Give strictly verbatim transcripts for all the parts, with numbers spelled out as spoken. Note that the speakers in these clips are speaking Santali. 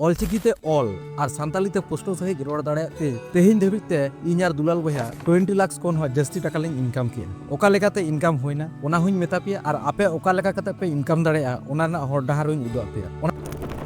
ᱚᱞᱪᱤᱠᱤ ᱛᱮ ᱚᱞ ᱟᱨ ᱥᱟᱱᱛᱟᱞᱤ ᱛᱮ ᱯᱩᱥᱴᱟᱹᱣ ᱥᱟᱺᱦᱤᱡ ᱨᱚᱲ ᱫᱟᱲᱮᱭᱟᱜ ᱛᱮ ᱛᱮᱦᱮᱧ ᱫᱷᱟᱹᱵᱤᱡ ᱛᱮ ᱤᱧ ᱟᱨ ᱫᱩᱞᱟᱞ ᱵᱚᱭᱦᱟ ᱴᱩᱭᱮᱱᱴᱤ ᱞᱟᱠᱷᱥ ᱠᱷᱚᱱ ᱦᱚᱸ ᱡᱟᱹᱥᱛᱤ ᱴᱟᱠᱟ ᱞᱤᱧ ᱤᱱᱠᱟᱢ ᱠᱮᱜᱼᱟ᱾ ᱚᱠᱟ ᱞᱮᱠᱟᱛᱮ ᱤᱱᱠᱟᱢ ᱦᱩᱭᱱᱟ ᱚᱱᱟ ᱦᱚᱸᱧ ᱢᱮᱛᱟ ᱯᱮᱭᱟ ᱟᱨ ᱟᱯᱮ ᱚᱠᱟ ᱞᱮᱠᱟ ᱠᱟᱛᱮ ᱯᱮ ᱤᱱᱠᱟᱢ ᱫᱟᱲᱮᱭᱟᱜᱼᱟ ᱚᱱᱟ ᱨᱮᱱᱟᱜ ᱦᱚᱨ ᱰᱟᱦᱟᱨ ᱦᱚᱸᱧ ᱩᱫᱩᱜ ᱟᱯᱮᱭᱟ᱾ ᱚᱱᱟ-,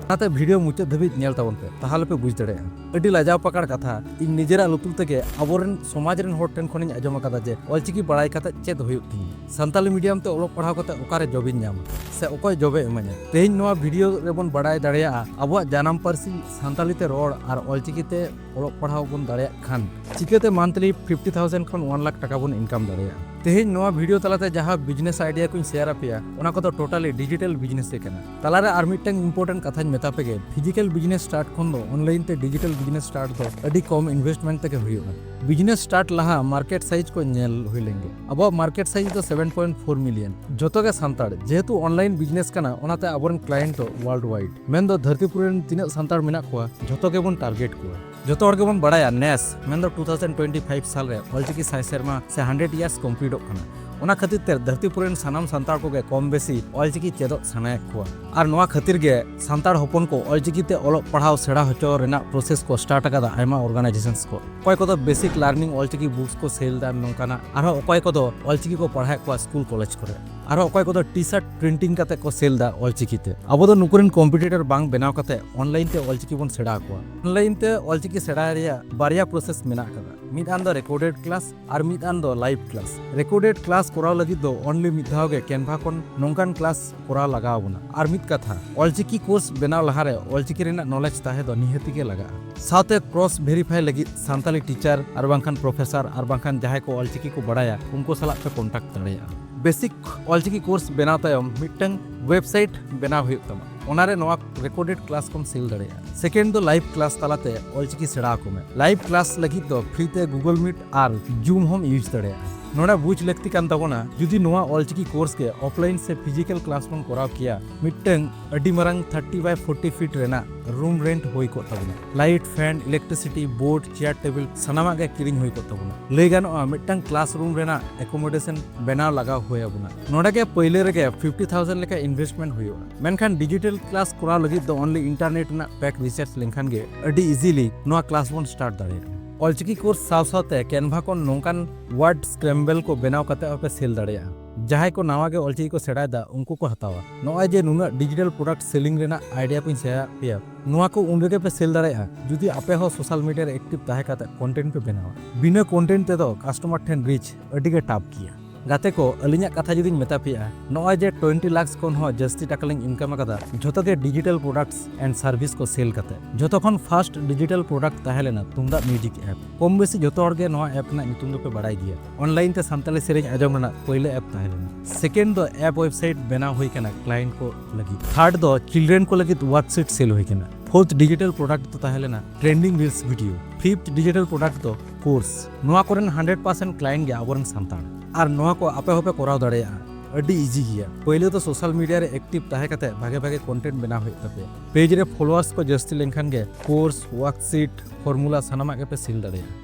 ᱚᱱᱟᱛᱮ ᱵᱷᱤᱰᱤᱭᱳ ᱢᱩᱪᱟᱹᱫ ᱫᱷᱟᱹᱵᱤᱡ ᱧᱮᱞ ᱛᱟᱵᱚᱱ ᱯᱮ, ᱛᱟᱦᱚᱞᱮ ᱯᱮ ᱵᱩᱡᱽ ᱫᱟᱲᱮᱭᱟᱜᱼᱟ᱾ ᱟᱹᱰᱤ ᱞᱟᱡᱟᱣ ᱯᱟᱠᱟᱲ ᱠᱟᱛᱷᱟ, ᱤᱧ ᱱᱤᱡᱮᱨᱟᱜ ᱞᱩᱛᱩᱨ ᱛᱮᱜᱮ ᱟᱵᱚᱨᱮᱱ ᱥᱚᱢᱟᱡᱽ ᱨᱮᱱ ᱦᱚᱲ ᱴᱷᱮᱱ ᱠᱷᱚᱱᱤᱧ ᱟᱸᱡᱚᱢ ᱟᱠᱟᱫᱟ ᱡᱮ ᱚᱞᱪᱤᱠᱤ ᱵᱟᱲᱟᱭ ᱠᱟᱛᱮ ᱪᱮᱫ ᱦᱩᱭᱩᱜ ᱛᱤᱧᱟ, ᱥᱟᱱᱛᱟᱞᱤ ᱢᱤᱰᱤᱭᱟᱢ ᱛᱮ ᱚᱞᱚᱜ ᱯᱟᱲᱦᱟᱣ ᱠᱟᱛᱮ ᱚᱠᱟᱨᱮ ᱡᱚᱵᱤᱧ ᱧᱟᱢᱟ ᱥᱮ ᱚᱠᱚᱭ ᱡᱚᱵᱮ ᱤᱢᱟᱹᱧᱟ᱾ ᱛᱮᱦᱮᱧ ᱱᱚᱣᱟ ᱵᱷᱤᱰᱤᱭᱳ ᱨᱮᱵᱚᱱ ᱵᱟᱲᱟᱭ ᱫᱟᱲᱮᱭᱟᱜᱼᱟ ᱟᱵᱚᱣᱟᱜ ᱡᱟᱱᱟᱢ ᱯᱟᱹᱨᱥᱤ ᱥᱟᱱᱛᱟᱞᱤ ᱛᱮ ᱨᱚᱲ ᱟᱨ ᱚᱞᱪᱤᱠᱤ ᱛᱮ ᱚᱞᱚᱜ ᱯᱟᱲᱦᱟᱣ ᱵᱚᱱ ᱫᱟᱲᱮᱭᱟᱜ ᱠᱷᱟᱱ ᱪᱤᱠᱟᱹᱛᱮ ᱢᱟᱱᱛᱷᱞᱤ ᱯᱷᱤᱯᱴᱤ ᱛᱷᱟᱣᱡᱮᱱᱰ ᱠᱷᱚᱱ ᱚᱣᱟᱱ ᱞᱟᱠᱷ ᱴᱟᱠᱟ ᱵᱚᱱ ᱤᱱᱠᱟᱢ ᱫᱟᱲᱮᱭᱟᱜᱼᱟ᱾ ᱛᱮᱦᱮᱧ ᱱᱚᱣᱟ ᱵᱷᱤᱰᱤᱭᱳ ᱛᱟᱞᱟᱛᱮ ᱡᱟᱦᱟᱸ ᱵᱤᱡᱽᱱᱮᱥ ᱟᱭᱰᱤᱭᱟ ᱠᱚᱧ ᱥᱮᱭᱟᱨ ᱟᱯᱮᱭᱟ ᱚᱱᱟ ᱠᱚᱫᱚ ᱴᱳᱴᱟᱞᱤ ᱰᱤᱡᱤᱴᱟᱞ ᱵᱤᱡᱽᱱᱮᱥ ᱜᱮ ᱠᱟᱱᱟ᱾ ᱛᱟᱞᱟᱨᱮ ᱟᱨ ᱢᱤᱫᱴᱟᱝ ᱤᱢᱯᱚᱨᱴᱮᱱᱴ ᱠᱟᱛᱷᱟᱧ ᱢᱮᱛᱟ ᱯᱮᱜᱮ, ᱯᱷᱤᱡᱤᱠᱟᱞ ᱵᱤᱡᱽᱱᱮᱥ ᱥᱴᱟᱨᱴ ᱠᱷᱚᱱ ᱫᱚ ᱚᱱᱞᱟᱭᱤᱱ ᱛᱮ ᱰᱤᱡᱤᱴᱟᱞ ᱵᱤᱡᱽᱱᱮᱥ ᱥᱴᱟᱨᱴ ᱫᱚ ᱟᱹᱰᱤ ᱠᱚᱢ ᱤᱱᱵᱷᱮᱥᱴᱢᱮᱱᱴ ᱛᱮᱜᱮ ᱦᱩᱭᱩᱜᱼᱟ᱾ ᱵᱤᱡᱽᱱᱮᱥ ᱥᱴᱟᱨᱴ ᱞᱟᱦᱟ ᱢᱟᱨᱠᱮᱴ ᱥᱟᱭᱤᱡᱽ ᱠᱚ ᱧᱮᱞ ᱦᱩᱭ ᱞᱮᱱᱜᱮ᱾ ᱟᱵᱚᱣᱟᱜ ᱢᱟᱨᱠᱮᱴ ᱥᱟᱭᱤᱡᱽ ᱫᱚ ᱥᱮᱵᱷᱮᱱ ᱯᱚᱭᱮᱱᱴ ᱯᱷᱳᱨ ᱢᱤᱞᱤᱭᱚᱱ᱾ ᱡᱚᱛᱚ ᱜᱮ ᱥᱟᱱᱛᱟᱲ, ᱡᱮᱦᱮᱛᱩ ᱚᱱᱞᱟᱭᱤᱱ ᱵᱤᱡᱽᱱᱮᱥ ᱠᱟᱱᱟ ᱚᱱᱟᱛᱮ ᱟᱵᱚᱨᱮᱱ ᱠᱞᱟᱭᱮᱱᱴ ᱫᱚ ᱣᱟᱨᱞᱰ ᱣᱟᱭᱤᱰ, ᱢᱮᱱᱫᱚ ᱫᱷᱟᱹᱨᱛᱤᱯᱩᱨᱤ ᱨᱮᱱ ᱛᱤᱱᱟᱹᱜ ᱥᱟᱱᱛᱟᱲ ᱢᱮᱱᱟᱜ ᱠᱚᱣᱟ ᱡᱷᱚᱛᱚ ᱜᱮᱵᱚᱱ ᱴᱟᱨᱜᱮᱴ ᱠᱚᱣᱟ᱾ ᱡᱚᱛᱚ ᱦᱚᱲ ᱜᱮᱵᱚᱱ ᱵᱟᱲᱟᱭᱟ ᱱᱮᱥ ᱢᱮᱱᱫᱚ ᱴᱩ ᱛᱷᱟᱣᱡᱮᱱᱰ ᱴᱩᱭᱮᱱᱴᱤ ᱯᱷᱟᱭᱤᱵᱷ ᱥᱟᱞ ᱨᱮ ᱚᱞᱪᱤᱠᱤ ᱥᱟᱭ ᱥᱮᱨᱢᱟ ᱥᱮ ᱦᱟᱱᱰᱨᱮᱰ ᱤᱭᱟᱨᱥ ᱠᱚᱢᱯᱞᱤᱴᱚᱜ ᱠᱟᱱᱟ᱾ ᱚᱱᱟ ᱠᱷᱟᱹᱛᱤᱨ ᱛᱮ ᱫᱷᱟᱹᱨᱛᱤᱯᱩᱨᱤ ᱨᱮᱱ ᱥᱟᱱᱟᱢ ᱥᱟᱱᱛᱟᱲ ᱠᱚᱜᱮ ᱠᱚᱢ ᱵᱮᱥᱤ ᱚᱞᱪᱤᱠᱤ ᱪᱮᱫᱚᱜ ᱥᱟᱱᱟᱭᱮᱫ ᱠᱚᱣᱟ᱾ ᱟᱨ ᱱᱚᱣᱟ ᱠᱷᱟᱹᱛᱤᱨ ᱜᱮ ᱥᱟᱱᱛᱟᱲ ᱦᱚᱯᱚᱱ ᱠᱚ ᱚᱞᱪᱤᱠᱤ ᱛᱮ ᱚᱞᱚᱜ ᱯᱟᱲᱦᱟᱣ ᱥᱮᱬᱟ ᱦᱚᱪᱚ ᱨᱮᱱᱟᱜ ᱯᱨᱚᱥᱮᱥ ᱠᱚ ᱥᱴᱟᱨᱴ ᱟᱠᱟᱫᱟ ᱟᱭᱢᱟ ᱚᱨᱜᱟᱱᱟᱭᱡᱮᱥᱚᱱᱥ ᱠᱚ᱾ ᱚᱠᱚᱭ ᱠᱚᱫᱚ ᱵᱮᱥᱤᱠ ᱞᱟᱨᱱᱤᱝ ᱚᱞᱪᱤᱠᱤ ᱵᱩᱠᱥ ᱠᱚ ᱥᱮᱞ ᱮᱫᱟ ᱱᱚᱝᱠᱟᱱᱟᱜ, ᱟᱨᱦᱚᱸ ᱚᱠᱚᱭ ᱠᱚᱫᱚ ᱚᱞᱪᱤᱠᱤ ᱠᱚ ᱯᱟᱲᱦᱟᱣᱮᱫ ᱠᱚᱣᱟ ᱥᱠᱩᱞ ᱠᱚᱞᱮᱡᱽ ᱠᱚᱨᱮ, ᱟᱨᱦᱚᱸ ᱚᱠᱚᱭ ᱠᱚᱫᱚ ᱴᱤ ᱥᱟᱨᱴ ᱯᱨᱤᱱᱴᱤᱝ ᱠᱟᱛᱮ ᱠᱚ ᱥᱮᱞ ᱮᱫᱟ ᱚᱞᱪᱤᱠᱤ ᱛᱮ᱾ ᱟᱵᱚ ᱫᱚ ᱱᱩᱠᱩ ᱨᱮᱱ ᱠᱚᱢᱯᱤᱴᱤᱴᱚᱨ ᱵᱟᱝ ᱵᱮᱱᱟᱣ ᱠᱟᱛᱮ ᱚᱱᱞᱟᱭᱤᱱ ᱛᱮ ᱚᱞᱪᱤᱠᱤ ᱵᱚᱱ ᱥᱮᱬᱟ ᱟᱠᱚᱣᱟ᱾ ᱚᱱᱞᱟᱭᱤᱱ ᱛᱮ ᱚᱞᱪᱤᱠᱤ ᱥᱮᱬᱟ ᱨᱮᱭᱟᱜ ᱵᱟᱨᱭᱟ ᱯᱨᱚᱥᱮᱥ ᱢᱮᱱᱟᱜ ᱟᱠᱟᱫᱟ, ᱢᱤᱫ ᱟᱱ ᱫᱚ ᱨᱮᱠᱚᱨᱰᱮᱰ ᱠᱞᱟᱥ ᱟᱨ ᱢᱤᱫ ᱟᱱ ᱫᱚ ᱞᱟᱭᱤᱵᱷ ᱠᱞᱟᱥ᱾ ᱨᱮᱠᱚᱨᱰᱮᱰ ᱠᱞᱟᱥ ᱠᱚᱨᱟᱣ ᱞᱟᱹᱜᱤᱫ ᱫᱚ ᱚᱱᱞᱤ ᱢᱤᱫ ᱫᱷᱟᱣ ᱜᱮ ᱠᱮᱱᱵᱷᱟ ᱠᱷᱚᱱ ᱱᱚᱝᱠᱟᱱ ᱠᱞᱟᱥ ᱠᱚᱨᱟᱣ ᱞᱟᱜᱟᱣ ᱟᱵᱚᱱᱟ᱾ ᱟᱨ ᱢᱤᱫ ᱠᱟᱛᱷᱟ, ᱚᱞᱪᱤᱠᱤ ᱠᱳᱨᱥ ᱵᱮᱱᱟᱣ ᱞᱟᱦᱟᱨᱮ ᱚᱞᱪᱤᱠᱤ ᱨᱮᱱᱟᱜ ᱱᱚᱞᱮᱡᱽ ᱛᱟᱦᱮᱸ ᱫᱚ ᱱᱤᱦᱟᱹᱛᱤ ᱜᱮ ᱞᱟᱜᱟᱜᱼᱟ᱾ ᱥᱟᱶᱛᱮ ᱠᱨᱚᱥ ᱵᱷᱮᱨᱤᱯᱷᱟᱭ ᱞᱟᱹᱜᱤᱫ ᱥᱟᱱᱛᱟᱞᱤ ᱴᱤᱪᱟᱨ ᱟᱨ ᱵᱟᱝᱠᱷᱟᱱ ᱯᱨᱚᱯᱷᱮᱥᱟᱨ ᱟᱨ ᱵᱟᱝᱠᱷᱟᱱ ᱡᱟᱦᱟᱸᱭ ᱠᱚ ᱚᱞᱪᱤᱠᱤ ᱠᱚ ᱵᱟᱲᱟᱭᱟ ᱩᱱᱠᱩ ᱥᱟᱞᱟᱜ ᱯᱮ ᱠᱚᱱᱴᱟᱠᱴ ᱫᱟᱲᱮᱭᱟᱜᱼᱟ᱾ ᱵᱮᱥᱤᱠ ᱚᱞᱪᱤᱠᱤ ᱠᱳᱨᱥ ᱵᱮᱱᱟᱣ ᱛᱟᱭᱚᱢ ᱢᱤᱫᱴᱟᱝ ᱣᱮᱵᱥᱟᱭᱤᱴ ᱵᱮᱱᱟᱣ ᱦᱩᱭᱩᱜ ᱛᱟᱢᱟ, ᱚᱱᱟᱨᱮ ᱱᱚᱣᱟ ᱨᱮᱠᱚᱨᱰᱮᱰ ᱠᱞᱟᱥ ᱠᱚᱢ ᱥᱮᱞ ᱫᱟᱲᱮᱭᱟᱜᱼᱟ᱾ ᱥᱮᱠᱮᱱᱰ ᱫᱚ ᱞᱟᱭᱤᱵᱷ ᱠᱞᱟᱥ ᱛᱟᱞᱟᱛᱮ ᱚᱞᱪᱤᱠᱤ ᱥᱮᱬᱟ ᱟᱠᱚ ᱢᱮ᱾ ᱞᱟᱭᱤᱵᱷ ᱠᱞᱟᱥ ᱞᱟᱹᱜᱤᱫ ᱫᱚ ᱯᱷᱨᱤ ᱛᱮ ᱜᱩᱜᱚᱞ ᱢᱤᱴ ᱟᱨ ᱡᱩᱢ ᱦᱚᱸᱢ ᱤᱭᱩᱡᱽ ᱫᱟᱲᱮᱭᱟᱜᱼᱟ᱾ ᱱᱚᱰᱮ ᱵᱩᱡᱽ ᱞᱟᱹᱠᱛᱤ ᱠᱟᱱ ᱛᱟᱵᱚᱱᱟ, ᱡᱩᱫᱤ ᱱᱚᱣᱟ ᱚᱞᱪᱤᱠᱤ ᱠᱳᱨᱥ ᱜᱮ ᱚᱯᱷᱞᱟᱭᱤᱱ ᱥᱮ ᱯᱷᱤᱡᱤᱠᱟᱞ ᱠᱞᱟᱥ ᱵᱚᱱ ᱠᱚᱨᱟᱣ ᱠᱮᱭᱟ, ᱢᱤᱫᱴᱟᱝ ᱟᱹᱰᱤ ᱢᱟᱨᱟᱝ ᱛᱷᱟᱨᱴᱤ ᱵᱟᱭ ᱯᱷᱳᱨᱴᱤ ᱯᱷᱤᱴ ᱨᱮᱱᱟᱜ ᱨᱩᱢ ᱨᱮᱱᱴ ᱦᱩᱭ ᱠᱚᱜ ᱛᱟᱵᱚᱱᱟ᱾ Light, fan, electricity, board, chair, table ᱥᱟᱱᱟᱢᱟᱜ ᱜᱮ ᱠᱤᱨᱤᱧ ᱦᱩᱭ ᱠᱚᱜ ᱛᱟᱵᱚᱱᱟ᱾ ᱞᱟᱹᱭ ᱜᱟᱱᱚᱜᱼᱟ, ᱢᱤᱫᱴᱟᱝ ᱠᱞᱟᱥᱨᱩᱢ ᱨᱮᱱᱟᱜ ᱮᱠᱳᱢᱳᱰᱮᱥᱚᱱ ᱵᱮᱱᱟᱣ ᱞᱟᱜᱟᱣ ᱦᱩᱭ ᱟᱵᱚᱱᱟ᱾ ᱱᱚᱰᱮ ᱜᱮ ᱯᱟᱹᱭᱞᱟᱹ ᱨᱮᱜᱮ ᱯᱷᱤᱯᱴᱤ ᱛᱷᱟᱣᱡᱮᱱᱰ ᱞᱮᱠᱟ ᱤᱱᱵᱷᱮᱥᱴᱢᱮᱱᱴ ᱦᱩᱭᱩᱜᱼᱟ᱾ ᱢᱮᱱᱠᱷᱟᱱ ᱰᱤᱡᱤᱴᱟᱞ ᱠᱞᱟᱥ ᱠᱚᱨᱟᱣ ᱞᱟᱹᱜᱤᱫ ᱫᱚ ᱚᱱᱞᱤ ᱤᱱᱴᱟᱨᱱᱮᱴ ᱨᱮᱱᱟᱜ ᱯᱮᱠ ᱨᱤᱪᱟᱨᱡᱽ ᱞᱮᱱᱠᱷᱟᱱ ᱜᱮ ᱟᱹᱰᱤ ᱤᱡᱤᱞᱤ ᱱᱚᱣᱟ ᱠᱞᱟᱥ ᱵᱚᱱ ᱥᱴᱟᱨᱴ ᱫᱟᱲᱮᱭᱟᱜᱼᱟ᱾ ᱚᱞᱪᱤᱠᱤ ᱠᱳᱨᱥ ᱥᱟᱶ ᱥᱟᱶᱛᱮ ᱠᱮᱱᱵᱷᱟ ᱠᱷᱚᱱ ᱱᱚᱝᱠᱟᱱ ᱣᱟᱨᱰ ᱥᱠᱨᱮᱢᱵᱮᱞ ᱠᱚ ᱵᱮᱱᱟᱣ ᱠᱟᱛᱮ ᱦᱚᱸᱯᱮ ᱥᱮᱞ ᱫᱟᱲᱮᱭᱟᱜᱼᱟ᱾ ᱡᱟᱦᱟᱸᱭ ᱠᱚ ᱱᱟᱣᱟ ᱜᱮ ᱚᱞᱪᱤᱠᱤ ᱠᱚ ᱥᱮᱬᱟᱭᱮᱫᱟ, ᱩᱱᱠᱩ ᱠᱚ ᱦᱟᱛᱟᱣᱟ᱾ ᱱᱚᱜᱼᱚᱭ ᱡᱮ ᱱᱩᱱᱟᱹᱜ ᱰᱤᱡᱤᱴᱟᱞ ᱯᱨᱚᱰᱟᱠᱴ ᱥᱮᱞᱤᱝ ᱨᱮᱱᱟᱜ ᱟᱭᱰᱤᱭᱟ ᱠᱚᱧ ᱥᱮᱭᱟᱨᱟᱫ ᱯᱮᱭᱟ, ᱱᱚᱣᱟ ᱠᱚ ᱩᱱ ᱨᱮᱜᱮ ᱯᱮ ᱥᱮᱞ ᱫᱟᱲᱮᱭᱟᱜᱼᱟ, ᱡᱩᱫᱤ ᱟᱯᱮ ᱦᱚᱸ ᱥᱳᱥᱟᱞ ᱢᱤᱰᱤᱭᱟ ᱨᱮ ᱮᱠᱴᱤᱵᱷ ᱛᱟᱦᱮᱸ ᱠᱟᱛᱮ ᱠᱚᱱᱴᱮᱱᱴ ᱯᱮ ᱵᱮᱱᱟᱣᱟ᱾ ᱵᱤᱱᱟᱹ ᱠᱚᱱᱴᱮᱱᱴ ᱛᱮᱫᱚ ᱠᱟᱥᱴᱚᱢᱟᱨ ᱴᱷᱮᱱ ᱨᱤᱪ ᱟᱹᱰᱤ ᱜᱮ ᱴᱟᱯ ᱜᱮᱭᱟ᱾ ᱜᱟᱛᱮ ᱠᱚ, ᱟᱹᱞᱤᱧᱟᱜ ᱠᱟᱛᱷᱟ ᱡᱩᱫᱤᱧ ᱢᱮᱛᱟ ᱯᱮᱭᱟ, ᱱᱚᱜᱼᱚᱭ ᱡᱮ ᱴᱩᱭᱮᱱᱴᱤ ᱞᱟᱠᱷᱥ ᱠᱷᱚᱱ ᱦᱚᱸ ᱡᱟᱹᱥᱛᱤ ᱴᱟᱠᱟ ᱞᱤᱧ ᱤᱱᱠᱟᱢ ᱟᱠᱟᱫᱟ, ᱡᱷᱚᱛᱚ ᱜᱮ ᱰᱤᱡᱤᱴᱟᱞ ᱯᱨᱚᱰᱟᱠᱴᱥ ᱮᱱᱰ ᱥᱟᱨᱵᱷᱤᱥ ᱠᱚ ᱥᱮᱞ ᱠᱟᱛᱮ᱾ ᱡᱷᱚᱛᱚ ᱠᱷᱚᱱ ᱯᱷᱟᱥᱴ ᱰᱤᱡᱤᱴᱟᱞ ᱯᱨᱚᱰᱟᱠᱴ ᱛᱟᱦᱮᱸ ᱞᱮᱱᱟ ᱛᱩᱢᱫᱟᱜ ᱢᱤᱣᱡᱤᱠ ᱮᱯ᱾ ᱠᱚᱢ ᱵᱮᱥᱤ ᱡᱷᱚᱛᱚ ᱦᱚᱲ ᱜᱮ ᱱᱚᱣᱟ ᱮᱯ ᱨᱮᱱᱟᱜ ᱧᱩᱛᱩᱢ ᱫᱚᱯᱮ ᱵᱟᱲᱟᱭ ᱜᱮᱭᱟ᱾ ᱚᱱᱞᱟᱭᱤᱱ ᱛᱮ ᱥᱟᱱᱛᱟᱲᱤ ᱥᱮᱨᱮᱧ ᱟᱸᱡᱚᱢ ᱨᱮᱱᱟᱜ ᱯᱳᱭᱞᱳ ᱮᱯ ᱛᱟᱦᱮᱸ ᱞᱮᱱᱟ᱾ ᱥᱮᱠᱮᱱᱰ ᱫᱚ ᱮᱯ ᱣᱮᱵᱥᱟᱭᱤᱴ ᱵᱮᱱᱟᱣ ᱦᱩᱭ ᱠᱟᱱᱟ ᱠᱞᱟᱭᱮᱱᱴ ᱠᱚ ᱞᱟᱹᱜᱤᱫ᱾ ᱛᱷᱟᱨᱰ ᱫᱚ ᱪᱤᱞᱰᱨᱮᱱ ᱠᱚ ᱞᱟᱹᱜᱤᱫ ᱣᱟᱨᱠᱥᱤᱴ ᱥᱮᱞ ᱦᱩᱭ ᱠᱟᱱᱟ᱾ ᱯᱷᱳᱨᱛᱷ ᱰᱤᱡᱤᱴᱟᱞ ᱯᱨᱚᱰᱟᱠᱴ ᱫᱚ ᱛᱟᱦᱮᱸ ᱞᱮᱱᱟ trending reels video. Fifth digital product ᱫᱚ ᱠᱳᱨᱥ᱾ ᱱᱚᱣᱟ ᱠᱚᱨᱮᱱ ᱦᱟᱱᱰᱨᱮᱰ ᱯᱟᱨᱥᱮᱱᱴ ᱠᱞᱟᱭᱮᱱᱴ ᱜᱮ ᱟᱵᱚᱨᱮᱱ ᱥᱟᱱᱛᱟᱲ᱾ ᱟᱨ ᱱᱚᱣᱟ ᱠᱚ ᱟᱯᱮ ᱦᱚᱸᱯᱮ ᱠᱚᱨᱟᱣ ᱫᱟᱲᱮᱭᱟᱜᱼᱟ, ᱟᱹᱰᱤ ᱤᱡᱤ ᱜᱮᱭᱟ᱾ ᱯᱳᱭᱞᱳ ᱫᱚ ᱥᱳᱥᱟᱞ ᱢᱤᱰᱤᱭᱟ ᱨᱮ ᱮᱠᱴᱤᱵᱷ ᱛᱟᱦᱮᱸ ᱠᱟᱛᱮ ᱵᱷᱟᱜᱮ ᱵᱷᱟᱜᱮ ᱠᱚᱱᱴᱮᱱᱴ ᱵᱮᱱᱟᱣ ᱦᱩᱭᱩᱜ ᱛᱟᱯᱮᱭᱟ᱾ ᱯᱮᱡᱽ ᱨᱮ ᱯᱷᱚᱞᱳᱣᱟᱨᱥ ᱠᱚ ᱡᱟᱹᱥᱛᱤ ᱞᱮᱱᱠᱷᱟᱱ ᱜᱮ ᱠᱳᱨᱥ, ᱣᱟᱨᱠᱥᱤᱴ, ᱯᱷᱚᱨᱢᱩᱞᱟ ᱥᱟᱱᱟᱢᱟᱜ ᱜᱮᱯᱮ ᱥᱮᱞ ᱫᱟᱲᱮᱭᱟᱜᱼᱟ᱾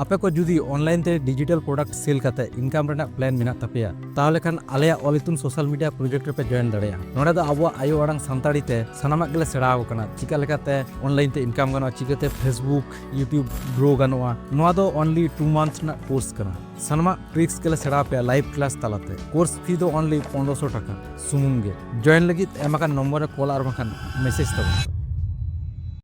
ᱟᱯᱮ ᱠᱚ ᱡᱩᱫᱤ ᱚᱱᱞᱟᱭᱤᱱ ᱛᱮ ᱰᱤᱡᱤᱴᱟᱞ ᱯᱨᱚᱰᱟᱠᱴ ᱥᱮᱞ ᱠᱟᱛᱮ ᱤᱱᱠᱟᱢ ᱨᱮᱱᱟᱜ ᱯᱞᱟᱱ ᱢᱮᱱᱟᱜ ᱛᱟᱯᱮᱭᱟ, ᱛᱟᱦᱚᱞᱮ ᱠᱷᱟᱱ ᱟᱞᱮᱭᱟᱜ ᱚᱞ ᱤᱛᱩᱱ ᱥᱳᱥᱟᱞ ᱢᱤᱰᱤᱭᱟ ᱯᱨᱚᱡᱮᱠᱴ ᱨᱮᱯᱮ ᱡᱚᱭᱮᱱ ᱫᱟᱲᱮᱭᱟᱜᱼᱟ᱾ ᱱᱚᱰᱮ ᱫᱚ ᱟᱵᱚᱣᱟᱜ ᱟᱭᱳ ᱟᱲᱟᱝ ᱥᱟᱱᱛᱟᱲᱤ ᱛᱮ ᱥᱟᱱᱟᱢᱟᱜ ᱜᱮᱞᱮ ᱥᱮᱬᱟ ᱟᱠᱚ ᱠᱟᱱᱟ, ᱪᱤᱠᱟ ᱞᱮᱠᱟᱛᱮ ᱚᱱᱞᱟᱭᱤᱱ ᱛᱮ ᱤᱱᱠᱟᱢ ᱜᱟᱱᱚᱜᱼᱟ, ᱪᱤᱠᱟᱹᱛᱮ ᱯᱷᱮᱥᱵᱩᱠ, ᱭᱩᱴᱤᱭᱩᱵᱽ ᱜᱨᱳ ᱜᱟᱱᱚᱜᱼᱟ᱾ ᱱᱚᱣᱟ ᱫᱚ ᱚᱱᱞᱤ ᱴᱩ ᱢᱟᱱᱛᱷ ᱨᱮᱱᱟᱜ ᱠᱳᱨᱥ ᱠᱟᱱᱟ᱾ ᱥᱟᱱᱟᱢᱟᱜ ᱴᱨᱤᱠᱥ ᱜᱮᱞᱮ ᱥᱮᱬᱟ ᱟᱯᱮᱭᱟ ᱞᱟᱭᱤᱵᱷ ᱠᱞᱟᱥ ᱛᱟᱞᱟᱛᱮ᱾ ᱠᱳᱨᱥ ᱯᱷᱤ ᱫᱚ ᱚᱱᱞᱤ ᱯᱚᱱᱨᱚᱥᱚ ᱴᱟᱠᱟ ᱥᱩᱢᱩᱝ ᱜᱮ᱾ ᱡᱚᱭᱮᱱ ᱞᱟᱹᱜᱤᱫ ᱮᱢ ᱟᱠᱟᱱ ᱱᱚᱢᱵᱚᱨ ᱨᱮ ᱠᱚᱞ ᱟᱨ ᱵᱟᱝᱠᱷᱟᱱ ᱢᱮᱥᱮᱡᱽ ᱛᱟᱵᱚᱱ ᱯᱮ᱾